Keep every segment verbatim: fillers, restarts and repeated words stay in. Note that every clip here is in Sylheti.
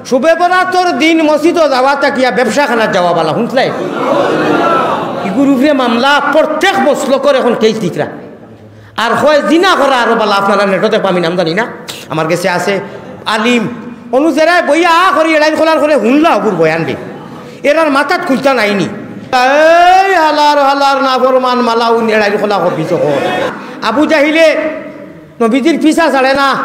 শবে বরাতর দিন মসজিদো যাওয়া থাকিয়া ব্যবসাখানাত যাওয়া বালা, হুনছলায়? ইগুর উপরে মামলা, প্রত্যেক মসলকর এখন কেস দিতরা। আর কয় জিনা করা আরো বালা, আপনারা নেটো দেখবা, আমি নাম জানি না, আমার গেছে আছে আলিম, অনু যেরা বইয়া আ করি এড়াইল খোলার করে হুনলা অগুর বয়ান দে, এরার মাথাত খুলতা নাইনি। এই হালার হালার নাফরমান মালাউন এড়াইল খোলা কবি চকর। আবু জাহিলে নবীজির পিছা ছাড়ে না,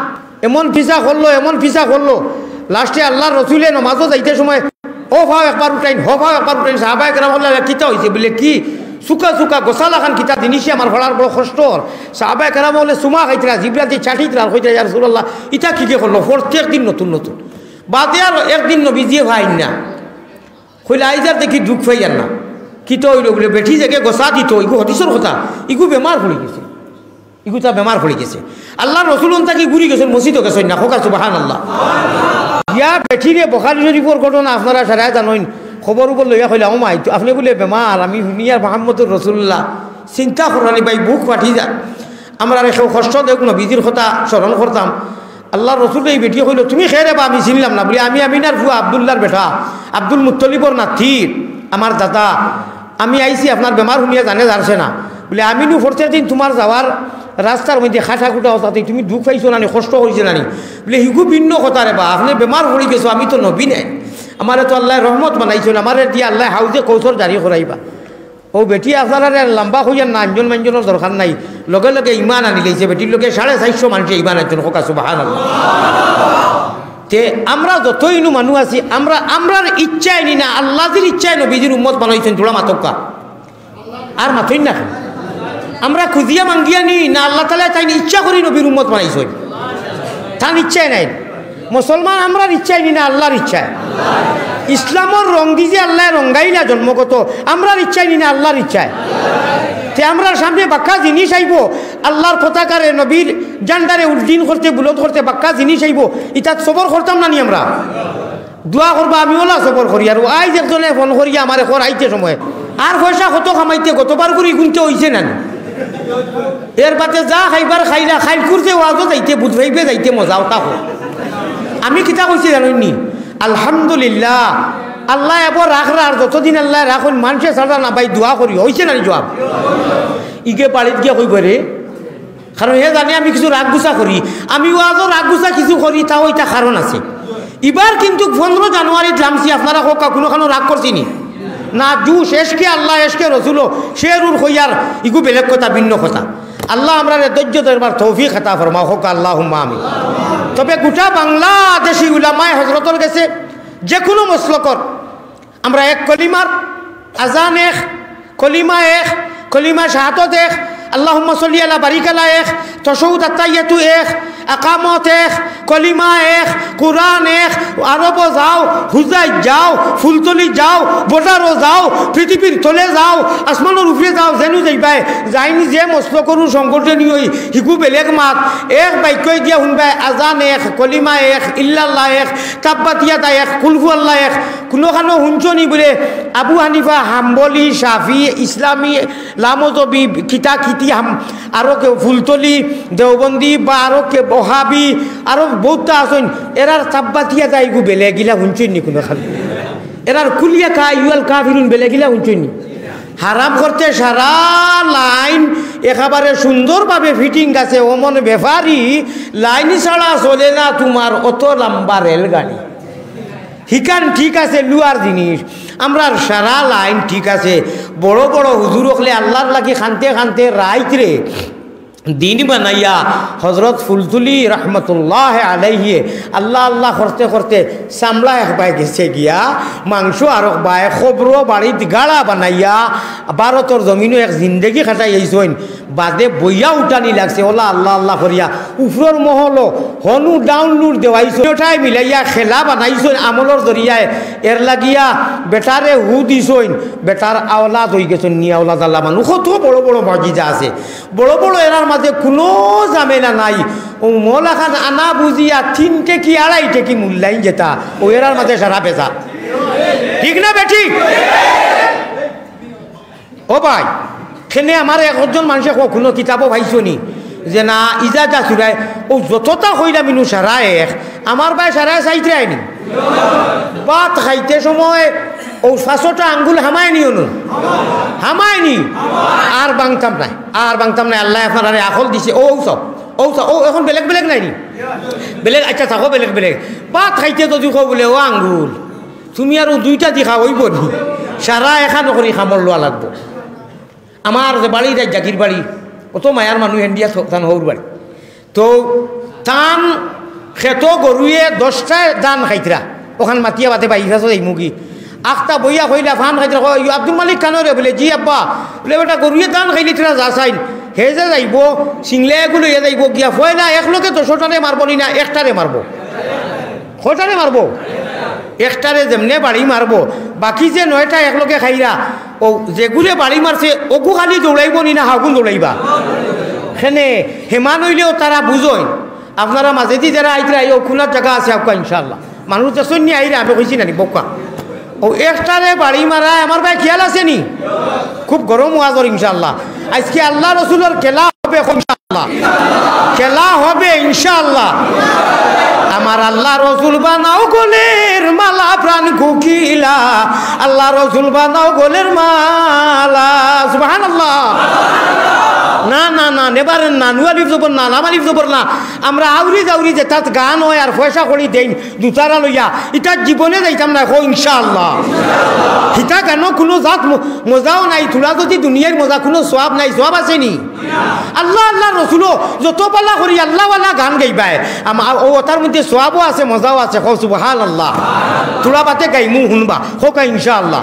এমন পিছা করলো, এমন পিছা করলো, লাস্টে আল্লার রসুলে নমাজো যাইতে সময় ও ফাও একবার উঠাইন, হ ফাও একবার উঠাইন, সাহাবায়ে কেরাম বললে, "কিতা অইছে?" বলে, "কি চুকা চুকা গোসা লাখান কিতা জিনিসে আমার ফাড়ার বড় কষ্ট অর।" সাহাবায়ে কেরাম বলে, "সুমা খাইতরা, জিব্রাতে চাটিতরা, আর কইতরা, 'ইয়া রাসুলাল্লাহ, ইতা কিগে করলো?'" প্রত্যেক দিন নতুন নতুন। বাদে আর একদিন নবীজিয়ে ফাইন না, কইলে, "আইজ আর দেখি দুখ ফাইয়ার না।" কিতা অইলো? বলে, "বেটি যেগে গোসা দিত, ইগু হদিসর কথা, ইগু বেমার পড়ি গেছে।" ইগুতা বেমার পড়ি গেছে। আল্লার রসুল অন থাকি ঘুরি গেছইন, মসজিদো গেছইন না, কউক্কা সুবহানাল্লাহ। ইয়া বেটিরে বুখারী শরীফর ঘটনা আপনারা সারায় জানইন, খবর উপর লইয়া কইলা, "ও মাই, আপনে বুলে বেমার, আমি হুনিয়ার মুহাম্মদুর রাসুলুল্লাহ।" চিন্তা কররানি ভাই, বুক ফাটি যায়। আমরারে কেউ কষ্ট দেউক, নবীজির কথা স্মরণ করতাম। আল্লার রসুলরে ই বেটিয়ে কইলো, "তুমি কে রে বা, আমি চিনলাম না।" বলে, "আমি আমিনার ফুয়া আব্দুল্লার বেটা, আব্দুল মুত্তলিবর নাতি, আমার দাদা।" আমি আইছি, আপনার বেমার হুনিয়া জানে জারছে না। বলে, "আমি নু প্রত্যেক দিন তুমার যাওয়ার রাস্তার মধ্যে খাটা খুটা অতাতে তুমি দুখ পাইছো না নি, কষ্ট অইছে না নি?" বলে, "হিগু ভিন্ন কথা রে বা, আপনে বেমার পড়ি গেছো, আমি তো নবী নায়, আমারে তো আল্লায় রহমত বানাইছইন, আমারে দিয়া আল্লায় হাউজে কৌসর জারি করাইবা।" ও বেটি, আপনারারে লম্বা কইয়ার না, আঞ্জন মাঞ্জনর দরকার নাই, লগে লগে ইমান আনিলাইছে, বেটির লগে সাড়ে চাইরশো মানষে ইমান আনছইন, কউক্কা সুবহানাল্লাহ। তে আমরা যত ইনু মানুষ আছি, আমরা, আমরার ইচ্ছায় নি না, আল্লাজির ইচ্ছায় নবীজির উম্মত বানাইছইন, জোড়া মাতউক্কা। আর মাতইন না। আমরা খুজিয়া মাঙ্গিয়া নি না, আল্লাহ তাআলায় তাইন ইচ্ছা করি নবীর উম্মত বানাইছইন, তান ইচ্ছায় নায়। মুসলমান আমরার ইচ্ছায় নি না, আল্লার ইচ্ছায়। ইসলামর রং দি যে আল্লায় রঙ্গাইলা জন্মগত, আমরার ইচ্ছায় নি না, আল্লার ইচ্ছায়। তে আমরার সামনে বাক্কা জিনিস আইবো, আল্লার পতাকারে, নবীর ঝান্ডারে উড্ডীন করতে, বুলন্দ করতে বাক্কা জিনিস আইবো, ইতাত সবর করতাম না নি আমরা? দোয়া করবা, আমি অলা সবর করি। আর আইজ একজনে ফোন করিয়া আমারে কর আইতে সময়, "আর পয়সা কত কামাইতে, গতবার করি গুনতে অইছে না নি?" এর বাদে যা খাইবার খাইলা, খাইল করছে ওয়াজো যাইতে, বুধ ভাইবে যাইতে মজা অতা কর। আমি কিতা কইছি জানইন নি? আলহামদুলিল্লাহ, আল্লায় এবো রাখরা, আর যতদিন আল্লায় রাখইন, মানষে ছাড়া না ভাই, দোয়া করি, অইছে না নি জবাব? ইগে বাড়িত গিয়া কইবো রে, কারণ হে জানে আমি কিছু রাগ গুছা করি, আমি ওয়াজো রাগ গুছা কিছু করি, তাও ইটা কারণ আছে। ইবার কিন্তু পনেরো জানুয়ারিত লামছি, আপনারা কউক্কা কুনুখানো রাগ করছি নি? না, জুশ, এশকে আল্লাহ, এশকে রসুলো, শেরুর কইয়ার, ইগু বেলেগ কথা, ভিন্ন কথা। আল্লাহ আমরারে ধৈর্য ধরবার তৌফিক আতা ফরমাও, কউক্কা আল্লাহুম্মা আমিন। তবে গোটা বাংলাদেশি উলামায়ে হজরতর গেছে যে কুনু মসলকর আমরা এক কলিমার আজান এক, কলিমা এক, কলিমা শাহাদত এক, আল্লাহুম্মা সাল্লি আলা বারিক আলা এক, তাশাহুদ আত্তাহিয়াতু এক, আকামত এক, কলিমা এক, কুরআন এক, আরবো যাও, হুজাইত যাও, ফুলতলি যাও, বর্ডারো যাও, পৃথিবীর তলে যাও, আসমানর উপরে যাও, যেনু যাইবায়, যাইন যে মসলকর সংগঠনই অই, হিগু বেলেগ মাত, এক বাক্যই গিয়া হুনবায়, আজান এক, কলিমা এক, ইল্লাল্লাহ এক, তাব্বাত ইয়াদা এক, কুলহু আল্লাহ এক, কুনুখানো হুনছো নি বুলে আবু হানিফা, হাম্বলি, শাফি, ইসলামী, লামজবি, কিতা কিতি হাম-, আরো কেউ ফুলতলি, দেওবন্দি বা আরো কে ওহাবি, আরো বউততা আছইন, এরার তাব্বাত ইয়াদা ইগু বেলেগ, ইলা হুনছইন নি কুনুখানো? এরার কুল ইয়া আইয়ুহাল কাফিরুন বেলেগ, ইলা হুনছইন নি? হারাম করতে সারা লাইন একেবারে সুন্দরভাবে ফিটিং আছে, অমন বেপারি লাইন ছাড়া চলে না তুমার অত লাম্বা রেলগাড়ি। হিখান ঠিক আছে, লুয়ার জিনিস। আমরার সারা লাইন ঠিক আছে। বড় বড় হুজুর অকলে আল্লার লাগি কানতে কানতে রাইতরে দিন বানাইয়া হজরত ফুলতলি রহমতুল্লাহ আলাইহি আল্লাহ আল্লাহ করতে করতে চামড়া একবায় গেছে গিয়া, মাংস আরকবায়, কবরো বাড়িত গাড়া বানাইয়া ভারতর জমিনো এক জিন্দেগি কাটাই আইছইন। বাদে বইয়া উঠানি লাগছে, অলা আল্লাহ আল্লাহ করিয়া, উপরর মহলো হনু ডাউনলোড দেওয়াইছইন, ওটায় মিলাইয়া খেলা বানাইছইন আমলর জরিয়ায়। এর লাগিয়া বেটারে হু দিছইন, বেটার আওলাদ অইগেছইন, নি আওলাদ আল্লাহ মানু। কত বড় বড় মজিজা আছে, বড় বড়, এরার মাঝে কুনু ঝামেলা নাই। অউ মৌলাখান আনা বুঝিয়া তিন টেকি, আড়াই টেকি মূল্যাইন যেতা, অউ এরার মাঝে সারা বেজার। ঠিক না বেঠিক? ও ভাই, কেনে আমারে একজন মানষে কউক, কুনু কিতাবো পাইছো নি? যে না, ইজা যা চুরায়, অউ যততা কইলাম ইনু সারা এক। আমার বায় সারা চাইতরায়নি। ভাত খাইতে সময় অউ পাঁচটা আঙ্গুল হামায় নি অনু? হামায় নি? আর ভাঙতাম নায়, আর ভাঙতাম নায়। আল্লায় আপনারারে আকল দিছে। অউ, অউ চাও, অউ চাও, অউ অখন বেলেগ বেলেগ নায় নি? বেলেগ, আচ্ছা, থাকো বেলেগ বেলেগ। ভাত খাইতে যদি কও বুলে, "ও আঙ্গুল, তুমি আর অউ দুইটা দি খাও, অইবো নি?" সারা এখান করি কামড় লওয়া লাগবো। আমার যে বাড়ি যাই জাগির বাড়ি, অত মায়ার মানুষ হেন্ডিয়া থ-, তান হউর বাড়ি। তো তান খেতো গরুয়ে দশটায় ধান খাইতরা, অখান মাতিয়া বাদে বাইর কাছে যাইমুগি। আখতা বইয়া কইলা, ফান খাইতরা, কয়, "ইয়ো, আব্দুল মালিক কানো রে?" বুলে, "জি আব্বা।" বুলে, "বেটা, গরুয়ে ধান খাইলিতরা, যা চাইন।" হে যে যাইবো, সিংলা এগু লইয়া যাইবো, গিয়া ফয়লা একলগে দশটারে মারবো নি না, একটারে মারবো? কয়টারে মারবো? একটারে যেমনে বাড়ি মারবো, বাকি যে নয়টা একলগে খাইরা, অউ যেগুরে বাড়ি মারছে, অগু খালি দৌড়াইবো নি না, হাগুন দৌড়াইবা? কেনে, হেমান অইলেও তারা বুঝইন। আপনারা মাঝেদি যারা আইতরা, আইও, খুলার জাগা আছে আউক্কা ইনশাআল্লাহ। মানুষ দেখছইন নি আইরা, আমি কইছি না নি, বউক্কা। অউ একটারে বাড়ি মারায়, আমার বায় খিয়াল আছে নি? খুব গরম ওয়াজ অর ইনশাআল্লাহ। আইজকে আল্লাহ রসুলর খেলা হবে ইনশাআল্লাহ। খেলা হবে ইনশাআল্লাহ। আমার আল্লাহ রসুল বানাও গলের মালা প্রাণ কোকিলা, আল্লাহ রসুল বানাও গলের মালা। সুবহানাল্লাহ। না, না, না, never end না, নুন আলিফ জবর না, লাম আলিফ জবর না। আমরা আউরি যাউরি যেতাত গান অয় আর পয়সা কড়ি দেইন, দুতারা লইয়া, ইতা জীবনে যাইতাম নায়, কও ইনশাআল্লাহ। হিতা গানো কুনু জাত ম-, মজাও নাই, থুড়া যদি দুনিয়ার মজা, কুনু সওয়াব নাই, সওয়াব আছে নি? আল্লাহ, আল্লাহ রসুলও যত পালা করি আল্লাহওয়ালা গান গাইবায়, আমা-, অউ অতার মধ্যে সওয়াবও আছে, মজাও আছে, কও সুবহানাল্লাহ। থুড়া বাদে গাইমু হুনবা, কউক্কা ইনশাআল্লাহ।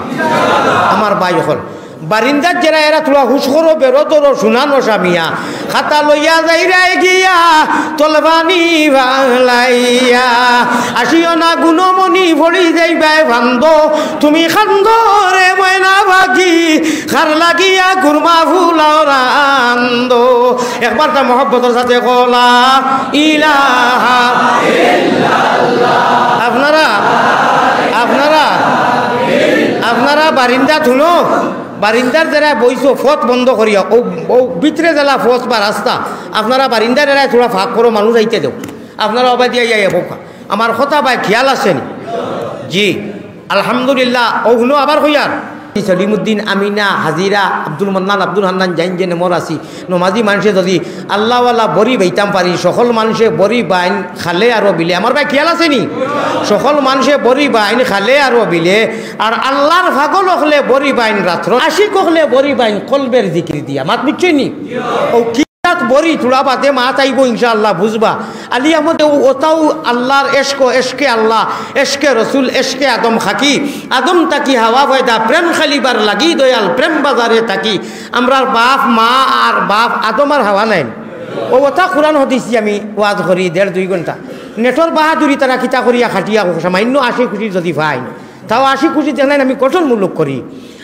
আমার ভাই অকল, বারিন্দাত যেরা এরা থুড়া হুশ করো, বেরো ধরো, শুনা নশা মিয়া। খাতা লইয়া যাইরায় গিয়া, তলপানি ফালাইয়া। আসিও না গুনমনি, পড়ি যাইবায় ফান্দো। তুমি কান্দো রে ময়না পাখি, কার লাগিয়া কুরমা ফুলাও রান্দো। একবার তা মহব্বতর সাথে কও লা ইলাহা ইল্লাল্লাহ। আপনারা, আপনারা, আপনারা বারিন্দাত হুনো, বারিন্দার যেরা বইছো, ফথ বন্ধ করিয়া, অউ, অউ ভিতরে যেলা ফথ বা রাস্তা, আপনারা বারিন্দার এরায় থুড়া ফাঁক করো, মানুষ আইতে দেও। আপনারা অবায়দি আইয়া, আইয়া বউক্কা। আমার কথা বায় খিয়াল আছে নি? জি, আলহামদুলিল্লাহ। অউ হুনো আবার কইয়ার, সলিমুদ্দিন, আমিনা, হাজিরা, আব্দুল মান্নান, আব্দুল হান্নান, যাইন যে নেমর আছি, নমাজি মানষে যদি আল্লাহওয়ালা বড়ি বাইতাম পারি, সকল মানষে বড়ি বাইন খালে আরো বিলে। আমার বায় খিয়াল আছে নি? সকল মানষে বড়ি বাইন খালে আরো বিলে, আর আল্লাহর পাগল অকলে বড়ি বাইন রাত্র, আশিক অকলে বড়ি বাইন কলবের জিকির দিয়া। মাত বুঝছইন নি? অউ কিতাত বড়ি থুড়া বাদে মাত আইবো ইনশাআল্লাহ, বুঝবা। আলী আহমদে অউ অতাউ আল্লাহর এশক, এশকে আল্লাহ, এশকে রসুল, এশকে আদম খাকি, আদম থাকি হাওয়া পয়দা, প্রেম খেলিবার লাগি দয়াল, প্রেম বাজারে থাকি। আমরার বাপ, মা আর বাপ আদম আর হাওয়া নাইন। অউ অতা কুরআন হাদিস দি আমি ওয়াজ করি দেড় দুই ঘন্টা। নেটর বাহাদুরি তারা কিতা করিয়া খাটিয়া সামান্য হাসি খুশি যদি পাইন, তাও হাসি খুশি দেখাইন আমি গঠনমূলক করি।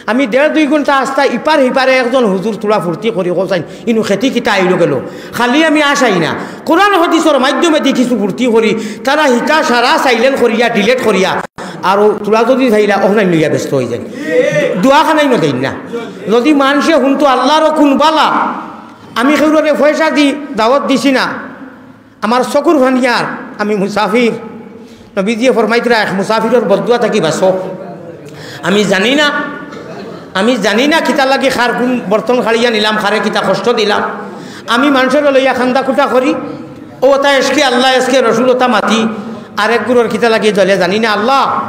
আমি দেড় দুই ঘন্টা আস্তা ইপার হিপারে একজন হুজুর থুড়া ফুর্তি করি কও চাইন, ইনু খেতি কিতা আইলো গেলো। খালি আমি আশাই না, কুরআন হাদিসর মাধ্যমেদি কিছু ফুর্তি করি, তারা হিতা সারা silent করিয়া, delete করিয়া, আর অউ থুড়া যদি চাইলা, অখান লইয়া ব্যস্ত অইযাইন। দোয়া খানাইনও দেইন না। যদি মানষে হুনতো আল্লাহর কুন বালা, আমি কেউররে পয়সা দি দাওয়াত দিছি না। আমার চকুর পানি আর আমি মুসাফির। নবীজিয়ে ফরমাইতরা, এক মুসাফিরর বদদুয়া থাকি বাঁচো। আমি জানি না, আমি জানি না কিতা লাগি কার কুন বর্তন কাড়িয়া নিলাম, কারে কিতা কষ্ট দিলাম। আমি মানষরে লইয়া কান্দা-কুটা করি, অউ অতা এশকে আল্লাহ, এশকে রসুল অতা মাতি, আর এক গুরুর কিতা লাগি জ্বলে জানি না। আল্লাহ,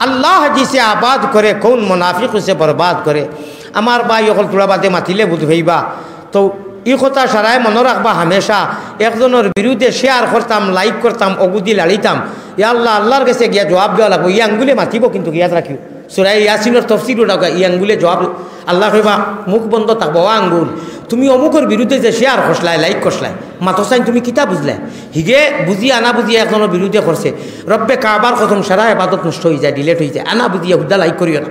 আল্লাহ জিসে আবাদ করে, কৌন মুনাফিক উসে বরবাদ করে। আমার ভাই অকল, থুড়া বাদে মাতিলে বুঝ পাইবা। তো ই কথা সারায় মনো রাখবা হামেশা, একজনর বিরুদ্ধে share করতাম, like করতাম, অগুদি লাড়িতাম। ইয়া আল্লাহ, আল্লাহর গেছে গিয়া জবাব দেওয়া লাগবো। ই আঙ্গুলে মাতিবো, কিন্তু ইয়াদ রাখিও, সূরা ইয়াসিনর তফসির উঠাওগা, ই আঙ্গুলে জবাব। আল্লায় কইবা, মুখ বন্ধ থাকবো, ও আঙ্গুল, তুমি অমুকর বিরুদ্ধে যে share করছলায়, like করছলায়, মাতো চাইন তুমি কিতা বুঝলায়? হিগে বুঝিয়া আনা বুঝিয়া একজনর বিরুদ্ধে করছে। রব্বে কাবার কসম, সারা এবাদত নষ্ট অইযায়, delete অইযায়। আনা বুঝিয়া হুদা like করিও না।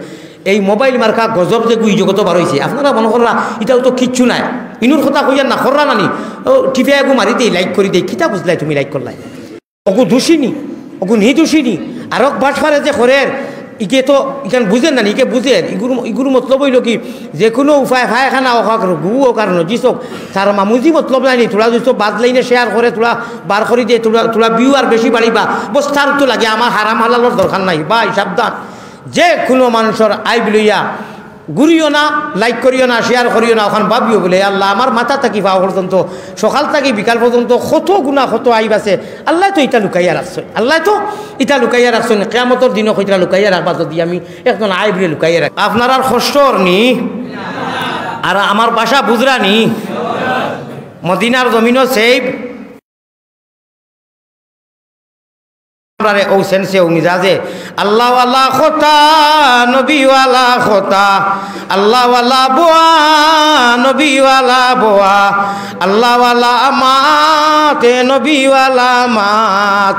এই mobile মার্কা গজব যেগু ই জগতো বার অইছে, আপনারা মনো কররা ইটাও তো কিচ্ছু নায়। ইনুর কথা কইয়ার না, কররা না নি? অউ টিপিয়া এগু মারি দেই, like করি দেই। কিতা বুঝলায় তুমি like করলায়? অগু দুষী নি, অগু নির্দোষী নি। আরক বাটপারে যে করের, ইকে তো ইখান বুঝের না নি, ইকে বুঝের। ইগুর, ইগুর মতলব অইলো কি, যেকুনু উপায় পায়খানা অউক আর গু অউক আর নজিস অউক, তার মামুজি মতলব নায় নি। থুড়া যুদি বাদ লাইনে শেয়ার করে, থুড়া বার করি দে, থুড়া, থুড়া ভিউ আর বেশি বাড়িবা। বস তার তো লাগে, আমার হারাম হালালর দরকার নাই। ভাই সাবধান, যেকুনু মানষর আইব লইয়া ঘুরিও না, লাইক করিও না, শেয়ার করিও না, অখান ভাবিও বুলে, "আল্লাহ, আমার মাথা থাকি পাও পর্যন্ত, সকাল থাকি বিকাল পর্যন্ত কত গুনা, কত আইব আছে, আল্লায় তো ইতা লুকাইয়া রাখছইন, আল্লায় তো ইতা লুকাইয়া রাখছইন, কিয়ামতর দিনও কইতরা লুকাইয়া রাখবা, যুদি আমি একজন আইবরে লুকাইয়া রাখি।" আপনারার কষ্ট অর নি, আর আমার ভাষা বুঝরা নি, মদিনার জমিনও সেভ আমরারে অউ সেন্সে, অউ মিজাজে, আল্লাহওয়ালা খোতা, নবীওয়ালা খোতা, আল্লাহওয়ালা বোয়া, নবীওয়ালা বোয়া, আল্লাহওয়ালা মাত, নবীওয়ালা মাত।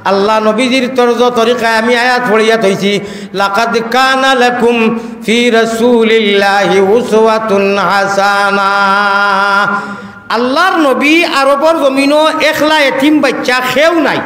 আল্লাহ নবীজির তর্জ তরিকায় আমি আয়াত পড়িয়া থইছি, "লাকাদ কানা লাকুম ফি রাসূলিল্লাহি উসওয়াতুন হাসানা।" আল্লাহর নবী আরবর জমিনো একলা এতিম বাইচ্চা, কেউ নাই।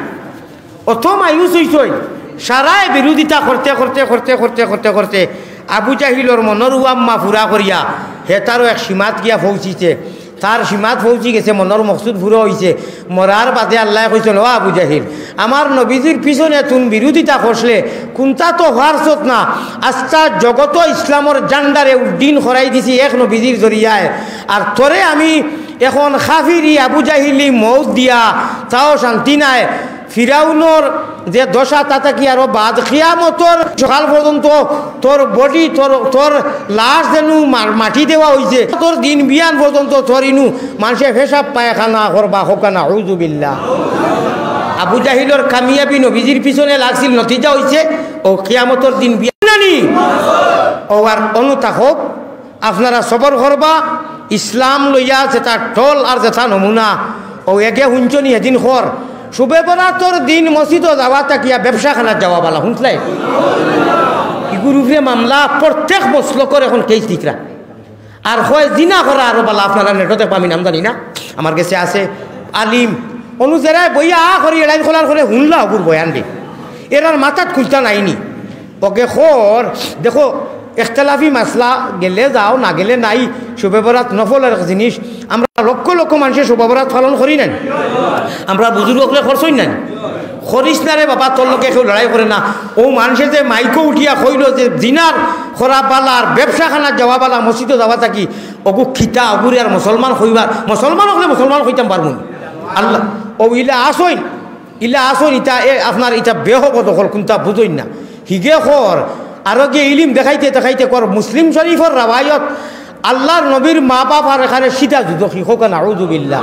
অত মায়ুস অইছইন, সারায় বিরোধিতা করতে, করতে, করতে, করতে, করতে, করতে আবু জাহিলর মনর উয়াম্মা পুরা করিয়া হেতারও এক সীমাত গিয়া পৌঁছিছে। তার সীমাত পৌঁছি গেছে, মনর মকসুদ পুরা অইছে। মরার বাদে আল্লায় কইছইন, "ও আবু জাহিল, আমার নবীজির পিছনে তুন বিরোধিতা করছলে, কুন্তা তো পারছত না, আস্তা জগতো ইসলামর জান্ডারে উড্ডীন করাই দিছি এক নবীজির জরিয়ায়। আর তোরে আমি এখন কাফিরি আবু জাহিলি মউত দিয়া তাও শান্তি নাই।" ফিরাউনর যে দশা, তা থাকি আরো বাদ, কিয়ামতর সকাল পর্যন্ত তোর বডি, তোর, তোর লাশ যেনু মার-, মাটি দেওয়া অইছে, তোর দিন বিয়ান পর্যন্ত তোর ইনু মানষে পেশাব পায়খানা করবা, কউক্কা নাউজুবিল্লাহ। আবু জাহিলর কামিয়াবি নবীজির পিছনে লাগছিল, নতিজা অইছে অউ কিয়ামতর দিন বিয়ান নানি। অউ আর অনু থাকউক, আপনারা সবর করবা, ইসলাম লইয়া যেতা ঢল আর যেতা নমুনা, অউ এগে হুনছনি হেদিন খর, শবে বরাতর দিন মসজিদো যাওয়া থাকিয়া ব্যবসাখানাত যাওয়া বালা, হুনছলায়? ইগুর উপরে মামলা, প্রত্যেক মসলকর এখন কেস দিতরা। আর কয় জিনা করা আরো বালা, আপনারা নেটো দেখবা, আমি নাম জানি না, আমার গেছে আছে আলিম, অনু যেরায় বইয়া আ করি এড়াইল খোলার করে হুনলা অগুর বয়ান দি, এরার মাথাত খুলতা নাইনি। অগে খর, দেখো, ইখতিলাফি মাসলা গেলে যাও, না গেলে নাই। শবে বরাত নফলর এক জিনিস। আমরা লক্ষ লক্ষ মানষে শবে বরাত পালন করি না নি? আমরা বুজুর্গ অকলে করছইন না নি? করিস না রে বাবা, তোর লগে কেউ লড়াই করে না। অউ মানষে যে মাইকো উঠিয়া কইলো যে দিনার করা বালা আর ব্যবসাখানাত যাওয়া বালা, মসজিদো যাওয়া থাকি, অগু কিতা, অগুরে আর মুসলমান কইবার, মুসলমান অকলে মুসলমান কইতাম পারমু নি? আল্লাহ, অউ ইলা আছইন, ইলা আছইন, ইতা এ আপনার ইতা বেহবদ অকল, কুন্তা বুঝইন না। হিগে কর, আরো গিয়া ইলিম দেখাইতে দেখাইতে কর, মুসলিম শরীফর রেওয়ায়ত, আল্লাহর নবীর মা বাপ আর এখানে সিধা দুজখি, কউক্কা নাউজুবিল্লাহ।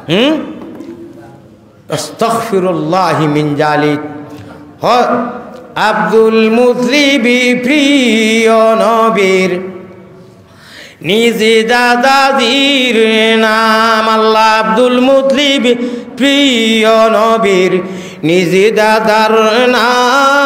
হুম? আস্তাগফিরুল্লাহি মিন জালিক। হ-, আব্দুল মুতলিব প্রিয় নবীর নিজ দাদাজির নাম। আল্লাহ, আব্দুল মুতলিব প্রিয় নবীর নিজ দাদার নাম।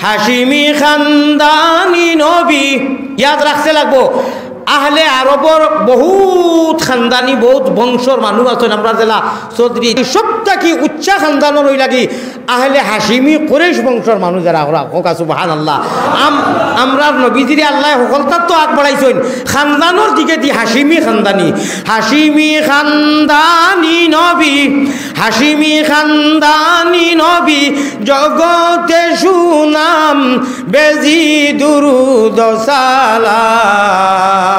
হাশিমি খানদানি নবী, ইয়াদ রাখতে লাগবো। আহলে আরবর বহুত খানদানি, বহুত বংশর মানুষ আছইন। আমরা যেলা চৌধুরী, সব থাকি উচ্চা খানদানর অইলা গি আহলে হাশিমি কুরাইশ বংশর মানুষ যেরা, কউক্কা সুবহানাল্লাহ। আম-, আমরার নবীজিরে আল্লায় হকলতাত্ত আগ বাড়াইছইন খানদানর দিকেদি, হাশিমি খানদানি, হাশিমি খানদানি নবী, হাশিমি খানদানি নবী, জগতে সুনাম বেজি দুরুদ সালাম।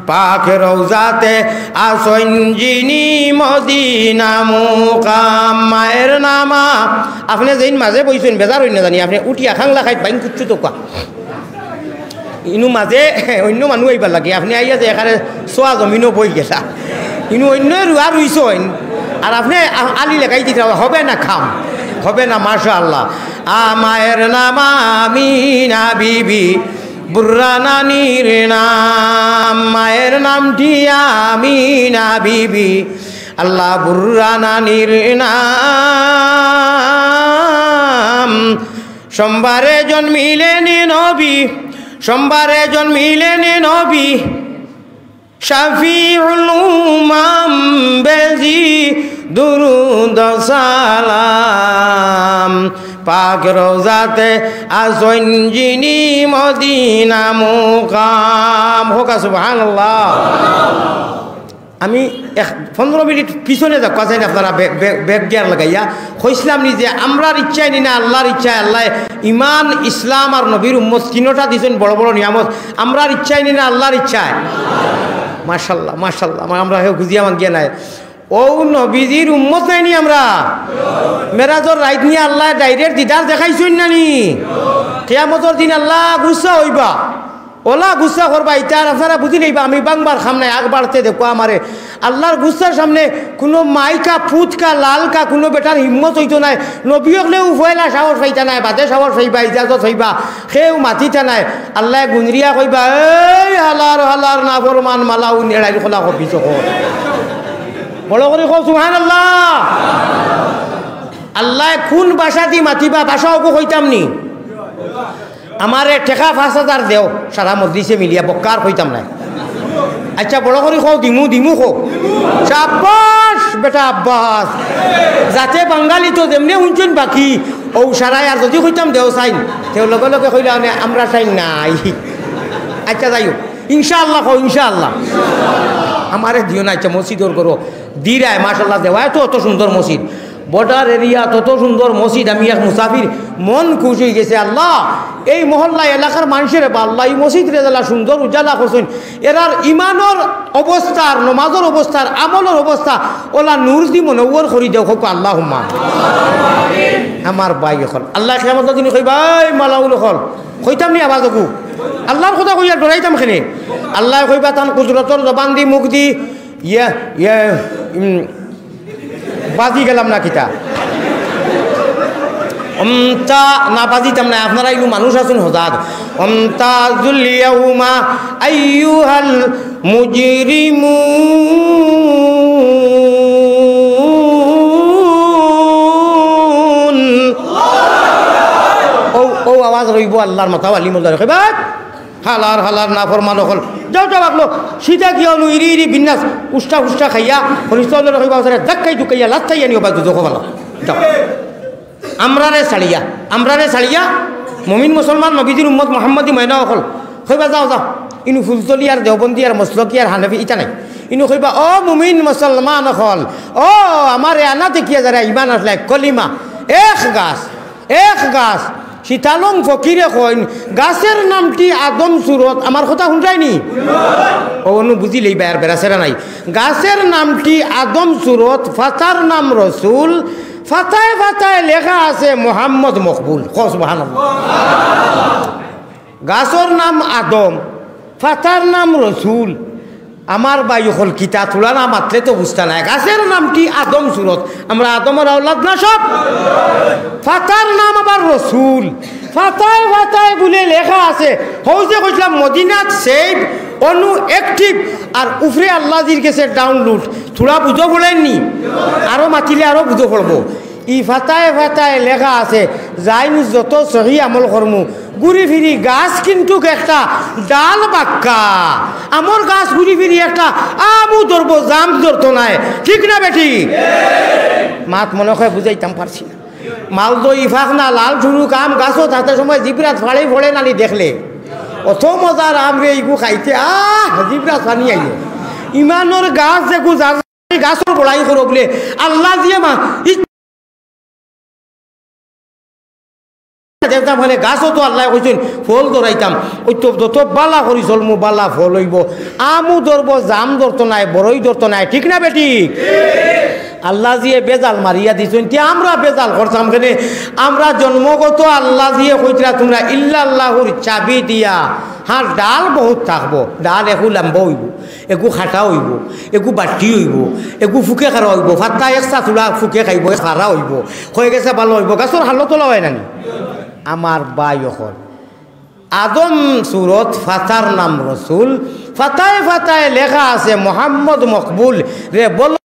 পাক রওজাতে আছইন যিনি মদিনা মুকাম। মায়ের নামা, আপনে যেইন মাঝে বইছইন, বেজার অইন না জানি, আপনে উঠিয়া খাংলা খাইত বাইন কুচ্ছু তো কউক্কা। ইনু মাঝে অইন্য মানুষ আইবার লাগি, আপনে আইয়া যে এখানে চোয়া জমিনো বই গেলা। ইনু অইন্য রুয়া রুইছইন, আর আপনে আ-, আলি লাগাই দিতরা, হবে না কাম, হবে না, মাশাআল্লাহ। আ, মায়ের নাম আমিনা বিবি, বুর্রা নানির নাম, মায়ের নামটি আমিনা বিবি। আল্লাহ, বুর্রা নানির নাম। সোমবারে জন্মিলেন নবী, সোমবারে জন্মিলেন নবী। শাফিউল উমাম বেজি দুরুদ সালাম পাক রওজাতে আছইন যিনি মদিনা মুকাম। হোক সুবহানাল্লাহ। আমি এক পনেরো মিনিট পিছনে যাউক্কা চাইন, আপনারা বে-, বে-, back gear লাগাইয়া। কইছলাম নি যে আমরার ইচ্ছায় নি না আল্লার ইচ্ছায়, আল্লায় ইমান, ইসলাম আর নবীর উম্মত তিনোটা দিছইন বড় বড় নিয়ামত। আমরার ইচ্ছায় নি না আল্লার ইচ্ছায়? মাশাল্লাহ, মাশাল্লাহ। আমরা কেউ খুজিয়া মাগিয়া নায়। অউ নবীজির উম্মত নায় নি আমরা? মেরাজর রাইত নি আল্লায় direct দিদার দেখাইছইন না নি? কিয়ামতর দিন আল্লা গুসা অইবা, অলা গুসা করবা। ইতা আর আপনারা বুঝি লইবা, আমি বাংবার কাম নায়, আগ বাড়তে দেখো আমারে। আল্লার গুসার সামনে কুনু মাইকা, পুতকা, লালকা কুনু বেটার হিম্মত অইতো নায়। নবী অকলেউ পয়লা সাহস পাইতা নায়, বাদে সাহস পাইবা, ইজাজত পাইবা, কেউ মাতিতা নায়। আল্লায় গুনরিয়া কইবা, "এই হালার হালার নাফরমান মালাউন এড়াইল খোলা কবি চকর।" বড় করি কও, "সুবহানাল্লাহ।" আল্লায় কুন ভাষা দি মাতিবা, ভাষা অগু কইতাম নি? আমারে টেকা পাঁচ হাজার দেও, সারা মজলিসে মিলিয়া বক্কা আর কইতাম নায়। আচ্ছা, বড় করি কও, "দিমু, দিমু" কও। শাবাশ বেটা আব্বাস। যাতে বাঙালি তো যেমনে হুনছইন বাকি, অউ সারায় আর যুদি কইতাম দেও চাইন, তেউ লগে লগে কইলা, "মানে, আমরা চাইন নাই।" আচ্ছা, যাই হোক, ইনশাআল্লাহ কও, ইনশাআল্লাহ। আমারে দিও না, আচ্ছা, মসজিদর করো। দিরায়, মাশাআল্লাহ, দেওয়ায় তো অত সুন্দর মসজিদ। Border area-ত অত সুন্দর মসজিদ, আমি এক মুসাফির, মন খুশ অইগেছে। আল্লাহ, এই মহল্লা এলাকার মানষরে বা আল্লাহ, ই মসজিদরে যেলা সুন্দর উজালা করছইন, এরার ইমানর অবস্থার, নমাজর অবস্থার, আমলর অবস্থা, অলা নূর দি মনওয়ার করি দেও, কউক্কা আল্লাহুম্মা। আমার ভাই অকল, আল্লায় কিয়ামতর দিন কইবা, "এই মালাউন অকল", কইতাম নি আওয়াজ অগু? আল্লার কথা কইয়া ডরাইতাম কেনে? আল্লায় কইবা তান কুদরতর জবান দি, মুখ দি, ইয়া, ইয়া, উম, বাজি গেলাম না কিতা? অন্তা না বাজিতাম না, আপনারা ইনু মানুষ আছইন হজাগ। অন্তা জুলিয়াউমা আইয়ুহাল মুজরিমুন। অউ, অউ আওয়াজ রইবো আল্লার মাতাওয়ালি মোল্লারে কইবা, "হালার, হালার নাফরমান অকল। যাও, যাও, আগলো। সিধা গিয়া অনো ইরি, ইরি বিন্যাস। উষ্টা, উষ্টা খাইয়া, ফরিস্তা অকলরে কইবা, ওসারে ধাক্কাই ধুকাইয়া, লাত্তাইয়া নিও বা দুজখো ফালাও। যাও।" আমরারে ছাড়িয়া, আমরারে ছাড়িয়া, মুমিন মুসলমান নবীজির উম্মত মোহাম্মদী ময়না অকল। কইবা, "যাও, যাও। ইনু ফুলতলি আর দেওবন্দি আর মসলকি আর হানাফি ইতা নাই।" ইনু কইবা, "ও মুমিন মুসলমান অকল, ও আমার এ আনা দেখিয়া যারা ইমান আসলে এক কলিমা, এক গাছ।" এক গাছ। শীতালং ফকিরে কইন, "গাছের নামটি আদম সুরত।" আমার কথা হুনরায়নি? অউ, অনো বুঝিলেই বায়ার বেড়াছেড়া নাই। "গাছের নামটি আদম সুরত, ফাতার নাম রসুল, ফাতায় ফাতায় লেখা আছে মোহাম্মদ মকবুল।" কও সুবহানাল্লাহ। গাছর নাম আদম, ফাতার নাম রসুল। আমার ভাই অকল, কিতা থুড়া না মাতলে তো বুঝতা নায়। গাছের নামটি আদম সুরত, আমরা আদমর আওলাদ না সব? ফাতার নাম আবার রসুল। ফাতায় ফাতায় বুলে লেখা আছে, হউ যে কইছলাম মদিনাত save, অনো active, আর উফরে আল্লাজির গেছে download। থুড়া বুঝো পড়েননি? আরো মাতিলে আরো বুঝো পড়বো। ই ফাতায় ফাতায় লেখা আছে, যাইন যত সহি আমল করমু, ঘুরি ফিরি গাছ কিন্তুক একটা ডাল বাক্কা। আমর গাছ ঘুরি ফিরি একটা আমও ধরবো, জাম ধরতো নায়। ঠিক না বেঠিক? মাত মনে অয় বুঝাইতাম পারছি না। মালদো ইফাক না লাল ঠুরুক আম গাছত হাতে সময় জিব্রাত ফাড়ে ফড়ে নানি দেখলে। অত মজার আম রে ইগু খাইতে, আহ, জিব্রাত পানি আইলো। ইমানর গাছ যেগু যার গাছর বড়াই করো বুলে, আল্লাজিয়ে মা-, ই-, দেখতাম মানে গাছও তো আল্লায় কইছইন, ফল ধরাইতাম। অউ তো যত বালা করি চলমু, বালা ফল অইবো। আমও ধরবো, জাম ধরতো নায়, বড়ই ধরতো নায়, ঠিক না বেঠিক? আল্লাজিয়ে বেজাল মারিয়া দিছইন, তে আমরা বেজাল করতাম কেনে? আমরা জন্মগত আল্লাজিয়ে কইতরা তুমরা ইল্লাল্লাহুর চাবি দিয়া, হ্যাঁ, ডাল বহুত থাকবো, ডাল একু লাম্বা অইবো। এগু খাটা অইবো, এগু বাটি অইবো, এগু ফুকে খারা অইবো, ফাত্তা এক চাতুড়া ফুকে খাইবো, এক খারা অইবো, কয়ে গেছে বালা অইবো, গাছর হালত অলা অয় নানি? আমার ভাই অকল, আদম সুরত, ফাতার নাম রসুল, ফাতায় ফাতায় লেখা আছে মোহাম্মদ মকবুল, রে বলো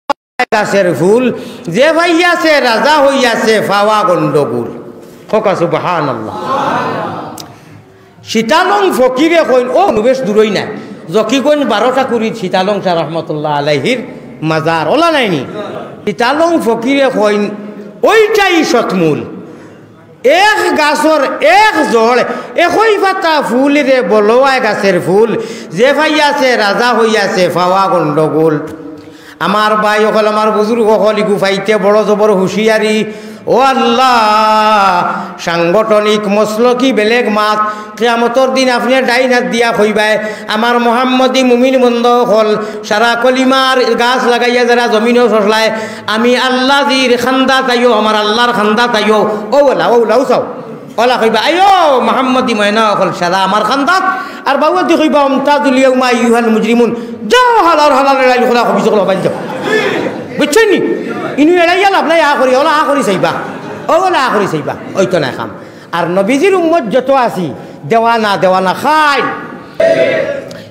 গাছের ফুল, যে পাইয়াছে রাজা হইয়াছে পাওয়া গন্ডগোল। কউক্কা সুবহানাল্লাহ। শীতালং ফকিরে কইন, অউ নু বেশ দূরই নায়। জকিগঞ্জ বারো ঠাকুরিত শীতালং শাহ রহমতুল্লাহ আলাইহির মাজার, অলা নায়নি? ইতালং ফকিরে কইন, ওইটাই সতমূল। এক গাছর এক জড়, একই পাতা ফুল রে বলোয়ায় গাছের ফুল, যে পাইয়াছে রাজা হইয়াছে পাওয়া গণ্ডগোল। আমার ভাই অকল, আমার বুজুর্গ অকল, ইগু পাইতে বড় জবর হুঁশিয়ারি। ও আল্লাহ, সাংগঠনিক মসলকি বেলেগ মাত, কিয়ামতর দিন আপনে ডাইন হাত দিয়া কইবায়, আমার মোহাম্মদী মুমিন বন্দা অকল, সারা কলিমার গাছ লাগাইয়া যারা জমিনো শসলায়, আমি আল্লাহ জির খান্দাত আইও, আমার আল্লাহর খান্দাত আইও। ও ওলা, ও ওলা, ও চাও। ওলা কইবা, "আইও, মোহাম্মদী ময়না অকল সারা আমার খান্দাত।" আর বাউদি কইবা, "অমতাজুল ইয়াউমা আইয়ুহাল মুজরিমুন।" যাও, হালার হালার এড়াইল খোলা কবি সকল হবাই যাও। বুঝছইন নি? ইনু এড়াইয়া লাভ নাই, আ করি, ওলা আ করি চাইবা। ও ওলা আ করি চাইবা। ওই তো নাই কাম। আর নবীজির উম্মত যত আছি, দেওয়ানা, দেওয়ানা খাই।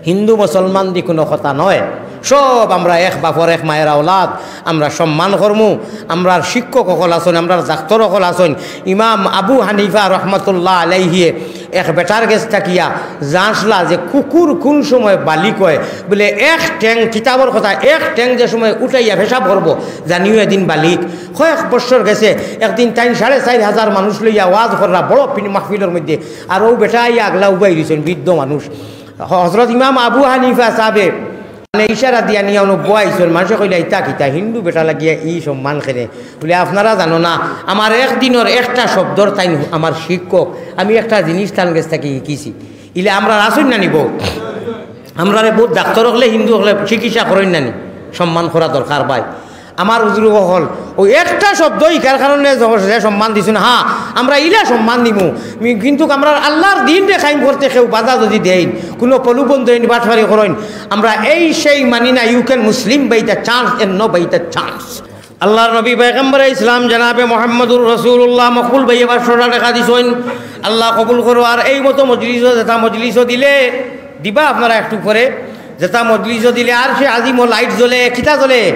হিন্দু মুসলমান দি কুনু কথা নয়, সব আমরা এক বাপর এক মায়ের আওলাদ, আমরা সম্মান করমু। আমরার শিক্ষক অকল আছইন, আমরার ডাক্তর অকল আছইন। ইমাম আবু হানিফা রহমতুল্লাহ আলাইহিয়ে এক বেটার গেছ থাকিয়া জানছলা যে কুকুর কুন সময় বালিক অয়, বুলে এক ঠেং, কিতাবর কথা, এক ঠেং যে সময় উঠাইয়া পেশাব করবো, জানিও এদিন বালিক। কয়েক বৎসর গেছে, একদিন তাইন সাড়ে চাইর হাজার মানুষ লইয়া ওয়াজ কররা বড় পিন-, মাহফিলর মধ্যে, আর অউ বেটা আইয়া আগলা উবাই রইছইন, বৃদ্ধ মানুষ। হ-, হজরত ইমাম আবু হানিফা সাহেবে মানে ইশারা দিয়া নিয়া অনো বওয়াইছইন, মানুষে কইলা, "ইতা কিতা হিন্দু বেটা লাগিয়া ই সম্মান কেনে?" বুলে, "আপনারা জানো না, আমার এক দিনর একটা শব্দর তাইন আমার শিক্ষক, আমি একটা জিনিস তান গেছ থাকি শিখিছি।" ইলে আমরার আছইন না নি বউত? আমরারে বউত ডাক্তর অকলে, হিন্দু অকলে চিকিৎসা করইন না নি? সম্মান করা দরকার ভাই। আমার হুজুর অকল, অউ একটা শব্দ ইকার কারণে যে, যে সম্মান দিছইন, হ্যাঁ, আমরা ইলা সম্মান দিমু। মি-, কিন্তু আমরার আল্লাহর দিনরে কায়েম করতে কেউ বাধা যদি দেইন, কুনু প্রলোভন দেইন, বাটপারি করইন, আমরা এই সেই মানি না, you can Muslim by the chance and no by the chance। আল্লাহর নবী পয়গম্বরে ইসলাম জনাবে মুহাম্মদুর রাসূলুল্লাহ মকবুল ভাইয়ে পাঁচশো টেকা দিছইন, আল্লাহ কবুল করো। আর এই মতো মজলিসও, যেটা মজলিসও দিলে, দিবা আপনারা একটু পরে, যেটা মজলিসও দিলে আরশে আজিমও লাইট জ্বলে, কিতা জ্বলে?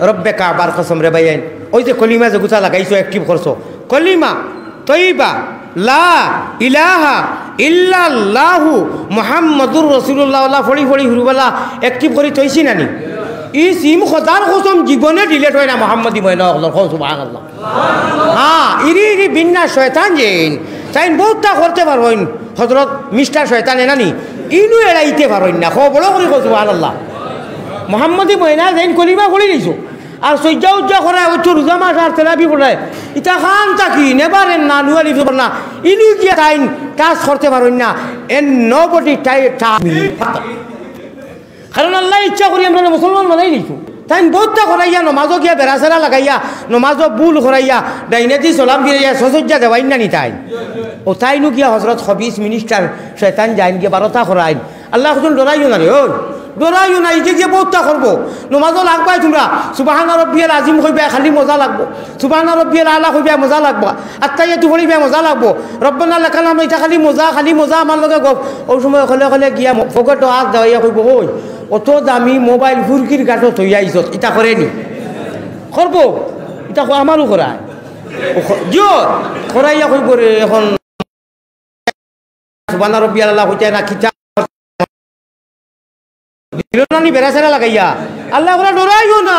রব্বে কাবার কসম রে ভাইয়াইন, ওই যে কলিমা যেগুতা লাগাইছো, active করছো, কলিমা তৈবা, লা ইলাহা ইল্লাল্লাহু মুহাম্মাদুর রাসূলুল্লাহ, ওলা ফড়ি ফড়ি হুরুবালা active করি থইছি না নি? ই সিম খোদার কসম জীবনে delete অয় না, মোহাম্মদী ময়না অকলর, কও সুবহানাল্লাহ। হ্যাঁ, ইরি ইরি বিন্না শয়তান যেইন, তাইন বউততা করতে পারইন, হজরত মিস্টার শয়তান এ না নি, ইনু এড়াইতে পারইন না, কও বড় করি কও সুবহানাল্লাহ। মোহাম্মদী ময়না যেইন কলিমা পড়ি নিছো, আর সইজ্জা উজ্জা করায়, অইতো রোজা মাস আর তেরাবি পড়ায়। ইতা খান থাকি, never end না, নুয়ালি ফিরবার না। ইনু গিয়া তাইন কাজ করতে পারইন না। And nobody tie, tie me। কারণ আল্লায় ইচ্ছা করি আমরারে মুসলমান বানাই দিছইন। তাইন বউততা করাইয়া নমাজও গিয়া বেড়াছেড়া লাগাইয়া, নমাজও ভুল করাইয়া, ডাইনেদি সালাম ফিরাইয়া, সসইজ্জা দেওয়াইন না নি তাইন। অউ তাইনও গিয়া হজরত খবিস মিনিস্টার শয়তান যাইন গিয়া বারোটা করাইন। আল্লায় কইছইন, "ডরাইও না রে, ওই, ডরাইও না, ইগে গিয়া বউততা করবো। নমাজও লাগবায় তুমরা, সুবহানা রব্বিয়াল আজিম কইবায়, খালি মজা লাগবো। সুবহানা রব্বিয়াল আলা কইবায়, মজা লাগবো। আত্তাহিয়াতু পড়িবায়, মজা লাগবো। রব্বানা লাকাল হামদ, ইতা খালি মজা, খালি মজা, আমার লগে গপ।" অউ সময় অকলে অকলে গিয়া ম-, পকেটো আত দেওয়াইয়া কইবো, "ওই, অত দামি মোবাইল ফুরকির গাটো থইয়া আইছত, ইতা করে নি?" করবো, ইতা ক-, আমারও করায়। ও ক-, জিও, করাইয়া কইবো রে, এখন সুবহানা রব্বিয়াল আলা কইতায় না, কিতা দিলো না নি বেড়াছেড়া লাগাইয়া? আল্লায় কইরা, "ডরাইও না,